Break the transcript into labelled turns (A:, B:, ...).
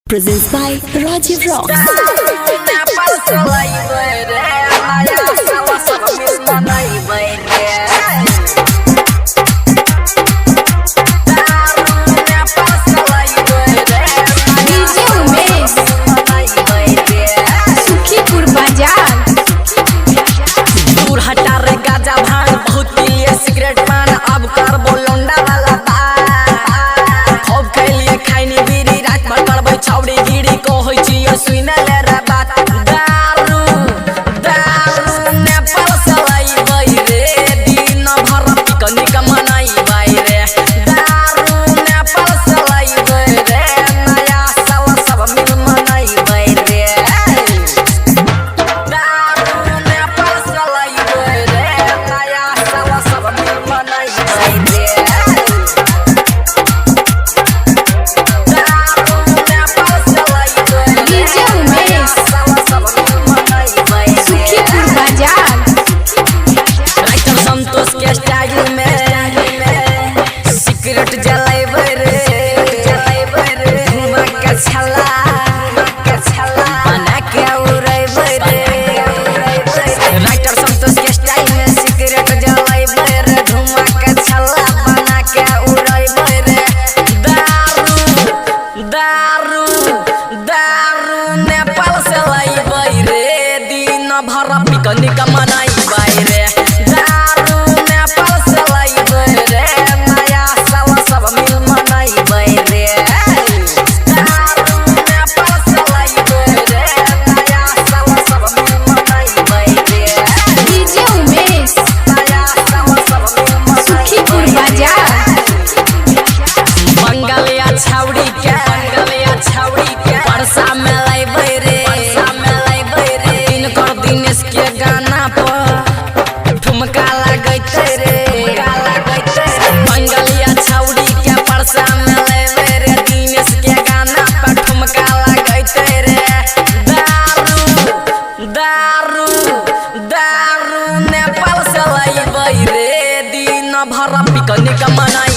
A: Presents by Rajiv Rocks.
B: Nepal से लइबै रे नया साल सब मिल मनैबै रे नेपाल से लइबै रे
C: डीजे उमेश
B: मनैबै रे
C: सुखीपुर बाजार।
B: दूर हटा रे गाजा भांग बहुत पिए सिगरेट पान अब कर बोलंडा वाला बात खूब खैलिए खैनी बीड़ी रात भर करबै छौड़ी गिरी कहै छियै सुनै ले रे बात दारू दारू नेपाल से लइबै रे दिन भर पिकनिक मनैबै रे दारू नेपाल से लइबै रे नया साल सब मिल मनैबै रे दारू नेपाल से लइबै रे नया साल सब मिल मनैबै रे दारू नेपाल से लइबै रे
C: डीजे उमेश
B: साल सब मिल मनैबै रे
C: सुखीपुर बाजार।
B: राइटर संतोष के स्टाइल में सिगरेट जलाइबै रे जलाइबै रे धुआं के छल्ला के छल्ला बना के उड़ैबै रे राइटर संतोष के स्टाइल में सिगरेट जलाइबै रे धुआं के छल्ला बना के उड़ैबै रे दारू दारू दारू नेपाल से लइबै रे दिन भर पिकनिक मनैबै रे दारू नेपाल से लइबै रे नया साल सब मिल मनैबै रे दारू नेपाल से लइबै रे नया साल सब मिल मनैबै रे
C: डीजे उमेश
B: नया साल सब मिल मनैबै
C: सुखीपुर
B: रे।
C: बाजार।
B: बंगालिया छाउड़ी के बंगालिया छाउड़ी के परसा में लइबै रे परसा में लइबै रे दिनकर दिनेश के गाना पर ठुमका लगैते रे ठुमका लगैते रे बंगालिया छाउड़ी के परसा में लइबै रे दिनेश के गाना पर ठुमका लगैते रे दारू दारू दारू नेपाल से लइबै रे दिन भर पिकनिक मना।